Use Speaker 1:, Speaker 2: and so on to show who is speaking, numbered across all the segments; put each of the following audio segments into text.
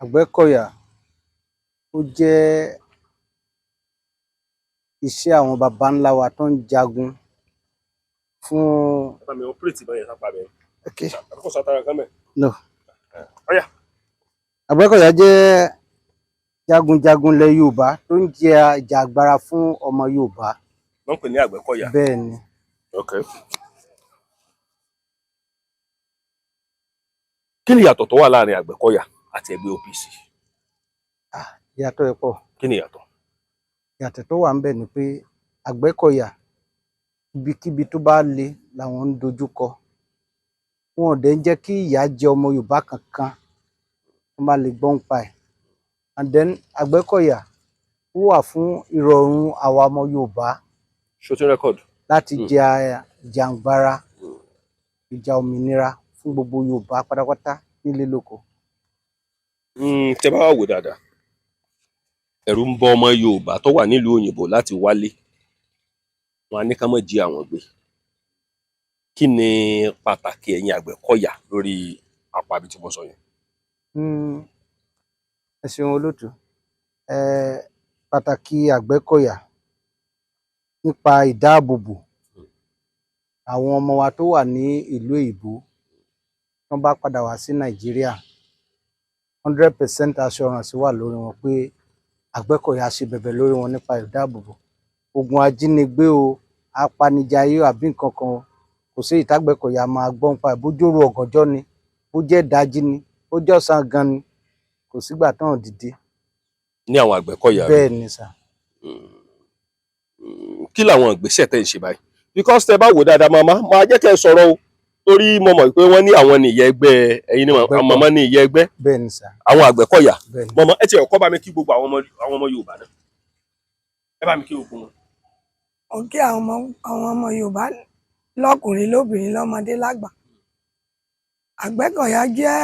Speaker 1: Àgbẹ́kọ̀yà, ó jẹ́ iṣẹ́ àwọn baba ńlá wa tó ń jagun fún.
Speaker 2: Ẹ bá mi operate ìbọn yẹn sápá bẹ́ẹ̀.
Speaker 1: Okay.
Speaker 2: Àkókò sátara kan mẹ́.
Speaker 1: No.
Speaker 2: Ọ̀yà.
Speaker 1: Àgbẹ́kọ̀yà jẹ́ jagunjagun ilẹ̀ Yorùbá tó ń jẹ ìjàgbara fún ọmọ Yorùbá.
Speaker 2: Wọ́n ń pè ní Àgbẹ̀kọ̀yà.
Speaker 1: Bẹ́ẹ̀ ni.
Speaker 2: Okay. Kí ni ìyàtọ̀ tó wà láàrin Àgbẹ̀kọ̀yà àti ẹgbẹ́ OPC?
Speaker 1: Ìyàtọ̀ ẹ̀ pọ̀.
Speaker 2: Kí ni ìyàtọ̀?
Speaker 1: Ìyàtọ̀ tó wà ńbẹ̀ ni pé Àgbẹ́kọ̀yà, ibikíbi tó bá le làwọn ń dojú kọ. Wọn ò dẹ̀ ń jẹ́ kí ìyà jẹ ọmọ Yorùbá kankan tó bá lè gbọ́ nípa ẹ̀. And then Àgbẹ́kọ̀yà, ó wà fún ìrọ̀rùn àwa ọmọ Yorùbá
Speaker 2: Shooting record.
Speaker 1: láti jẹ ìjàǹgbara, ìjà òmìnira fún gbogbo Yorùbá pátápátá nílé lóko.
Speaker 2: Tẹ́ bá wà wò dáadáa, ẹ̀rù ń bọ ọmọ Yorùbá tó wà nílùú òyìnbó láti wálé. Wọn á ní ká má jí àwọn gbé. Kí ni pàtàkì ẹ̀yin Àgbẹ̀kọ̀yà lórí apá ibi tí mo sọ yẹn?
Speaker 1: Ẹ ṣeun, olóòtú. Pàtàkì Àgbẹ́kọ̀yà nípa ìdáàbòbò àwọn ọmọ wa tó wà ní ìlú òyìnbó, tán bá padà wá sí Nàìjíríà, 100% assurance wà lórí wọn pé Àgbẹ́kọ̀yà ṣe bẹ̀bẹ̀ lórí wọn nípa ìdáàbòbò. Ogun ajínigbé o, apanijayé o, àbí nǹkan kan o, kò sí ìtàgbẹ́kọ̀yà máa gbọ́ nípa ẹ̀. Bójú òru ọ̀gànjọ́ ni, bó jẹ́ ìdájí ni, bó jẹ́ ọ̀sán gan ni, kò sígbà tán dìde.
Speaker 2: Ní àwọn Àgbẹ̀kọ̀yà?
Speaker 1: Bẹ́ẹ̀ ni sà.
Speaker 2: Kí làwọn ìgbésẹ̀ tẹ́ ń ṣe báyìí? Because tẹ́ bá wò dáadáa, màmá máa jẹ́ kẹ́ ẹ sọ̀rọ̀ o, torí mo mọ̀ pé wọ́n ní àwọn ní ìyá ẹgbẹ́ ẹ̀yin ní.
Speaker 1: Àgbẹ̀kọ̀.
Speaker 2: Màmá ní ìyá ẹgbẹ́
Speaker 1: Bẹ́ẹ̀ ni sà.
Speaker 2: àwọn Àgbẹ̀kọ̀yà.
Speaker 1: Bẹ́ẹ̀ ni.
Speaker 2: Màmá, ẹ ti ọkọ bá mi kí gbogbo àwọn ọmọ Yorùbá náà, ẹ bá mi kí gbogbo wọn.
Speaker 3: Mo kí àwọn ọmọ Yorùbá lọ́kùnrin, lóbìnrin, lọ́mọdé, lágbà. Àgbẹ̀kọ̀yà jẹ́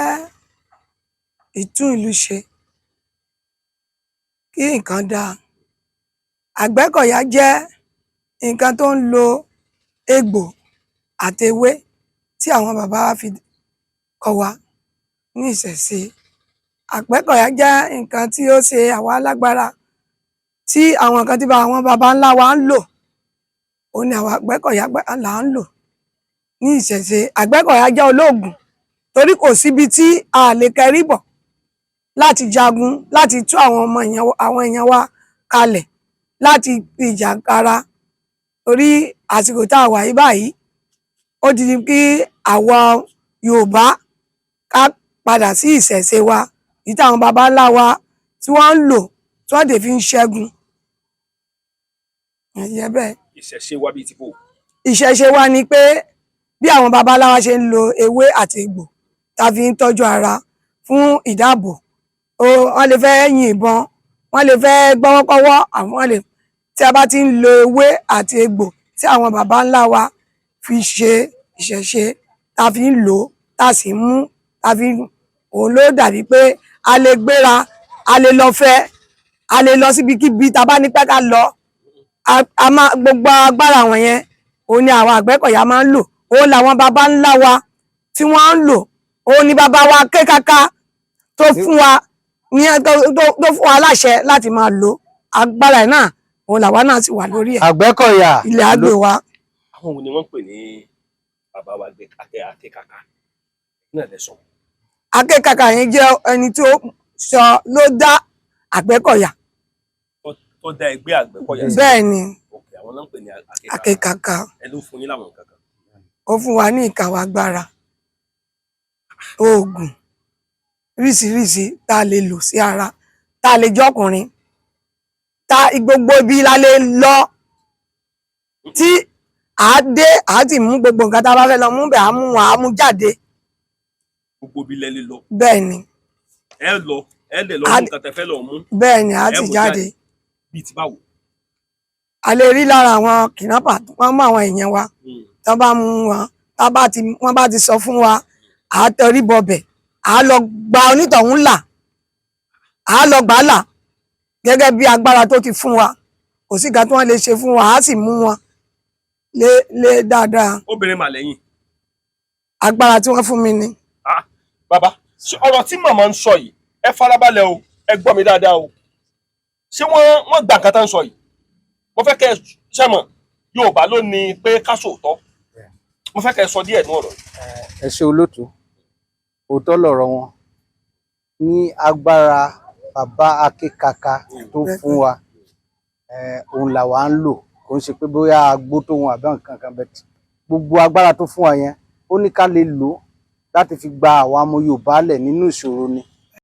Speaker 3: ìtún ìlú ṣe kí nǹkan dáa. Àgbẹ̀kọ̀yà jẹ́ nǹkan tó ń lo egbò àtewé tí àwọn bàbá wa fi kọ́ wa ní ìṣẹ̀ṣe. Àgbẹ̀kọ̀yà jẹ́ nǹkan tí ó ṣe àwa lágbára, tí àwọn nǹkan tí àwọn baba ńlá wa ń lò, òun ni àwọn Àgbẹ̀kọ̀yà là ń lò ní ìṣẹ̀ṣe. Àgbẹ̀kọ̀yà jẹ́ olóògùn, torí kò síbi tí a lè kẹrí bọ̀ láti jagun, láti tú àwọn ọmọ èèyàn, àwọn èèyàn wa kalẹ̀, láti ìjàkara, torí àsìkò tá a wà yìí báyìí, ó ti di kí àwa Yorùbá ká padà sí ìṣẹ̀ṣe wa, èyí tí àwọn baba ńlá wa tí wọ́n ń lò, tí wọ́n dẹ̀ fi ń ṣẹ́gun ìyẹn bẹ́ẹ̀.
Speaker 2: Ìṣẹ̀ṣe wa bíi ti bò?
Speaker 3: Ìṣẹ̀ṣe wa ni pé bí àwọn baba ńlá wa ṣe ń lo ewé àti egbò tá a fi ń tọ́jú ara fún ìdáàbò o. Wọ́n lè fẹ́ yìnbọn, wọ́n lè fẹ́ gbọ́wọ́kọ́wọ́, àwọn lè tí a bá ti ń lo ewé àti egbò tí àwọn baba ńlá wa fi ṣe ìṣẹ̀ṣe, tá a fi ń lò ó, tá a sì ń mú, tá a fi ń òun ló dàbí pé a lè gbéra, a lè lọ fẹ́, a lè lọ síbikíbi tá a bá ní pẹ́ ká lọ. A máa gbogbo agbára àwọn yẹn, òun ni àwọn Àgbẹ̀kọ̀yà máa ń lò, òun làwọn baba ńlá wa tí wọ́n ń lò, òun ni baba wa Kékàká tó fún wa ní tó fún wa láṣẹ láti máa lò agbára ẹ̀ náà, òun làwa náà sì wà lórí ẹ̀.
Speaker 1: Àgbẹ̀kọ̀yà.
Speaker 3: Ilẹ̀ àgbè wa.
Speaker 2: Àwọn wo ni wọ́n ń pè ní bàbá wa gbé akẹ́ Akékaka náà lẹ sọ?
Speaker 3: Akékàkà yẹn jẹ́ ẹni tó sọ ló dá Àgbẹ̀kọ̀yà.
Speaker 2: Tó dá ẹgbẹ́ Àgbẹ̀kọ̀yà sí?
Speaker 3: Bẹ́ẹ̀ ni.
Speaker 2: Ok, àwọn náà ń pè ní Akékaka.
Speaker 3: Akékàkà.
Speaker 2: Ẹ ló fún yín láwọn nǹkan kan?
Speaker 3: Ó fún wa ní ìkàwé, agbára, oògùn oríṣiríṣi tá a lè lò sí ara, tá a lè jọkùnrin, tá gbogbo ibi la lè lọ, tí à á dé, à á sì mú gbogbo nǹkan tá a bá fẹ́ lọ mú bẹ̀, á mú wọn, á mú jáde.
Speaker 2: Gbogbo ibi lẹ lè lọ?
Speaker 3: Bẹ́ẹ̀ ni.
Speaker 2: Ẹ lọ, ẹ lè lọ mú nǹkan tẹ́ fẹ́ lọ mú?
Speaker 3: Bẹ́ẹ̀ ni, á
Speaker 2: Ẹ
Speaker 3: sì
Speaker 2: mú
Speaker 3: jáde.
Speaker 2: Bíi ti báwo?
Speaker 3: A lè rí lára àwọn kidnapper, wọ́n mú àwọn èèyàn wa, tí wọ́n bá mú wọn, tá bá ti wọ́n bá ti sọ fún wa, à á tẹrí bọbẹ̀, à á lọ gba onítọ̀hún là, à á lọ gbà á là gẹ́gẹ́ bí agbára tó ti fún wa. Kò sí nǹkan tí wọ́n lè ṣe fún wa, á sì mú wọn lé lé dáadáa.
Speaker 2: Obìnrin mà lẹ́yìn.
Speaker 3: Agbára tí wọ́n fún mi ni.
Speaker 2: Ah, bàbá, ṣé ọ̀rọ̀ tí màmá ń sọ yìí, Ẹ farabalẹ̀ o, ẹ gbọ́ mi dáadáa o. Ṣé wọ́n gbà nǹkan tá ń sọ yìí? Mo fẹ́ kẹ́ ẹ sẹ́mọ̀, Yorùbá ló ní pé ká sòótọ́. Mo fẹ́ kẹ́ ẹ sọ díẹ̀ nú ọ̀rọ̀ yìí.
Speaker 1: Ẹ ṣe, olótú. Òótọ́ lọ̀rọ̀ wọn. Ní agbára bàbá Akékaka tó fún wa, òun làwa ń lò. Kò ń ṣe pé bóyá agbó tó wọn àbẹ́ nǹkan kan bẹ́ẹ̀. Gbogbo agbára tó fún wa yẹn, ó ní ká lè lò ó láti fi gba àwa ọmọ Yorùbá lẹ̀ nínú ìṣòro ni.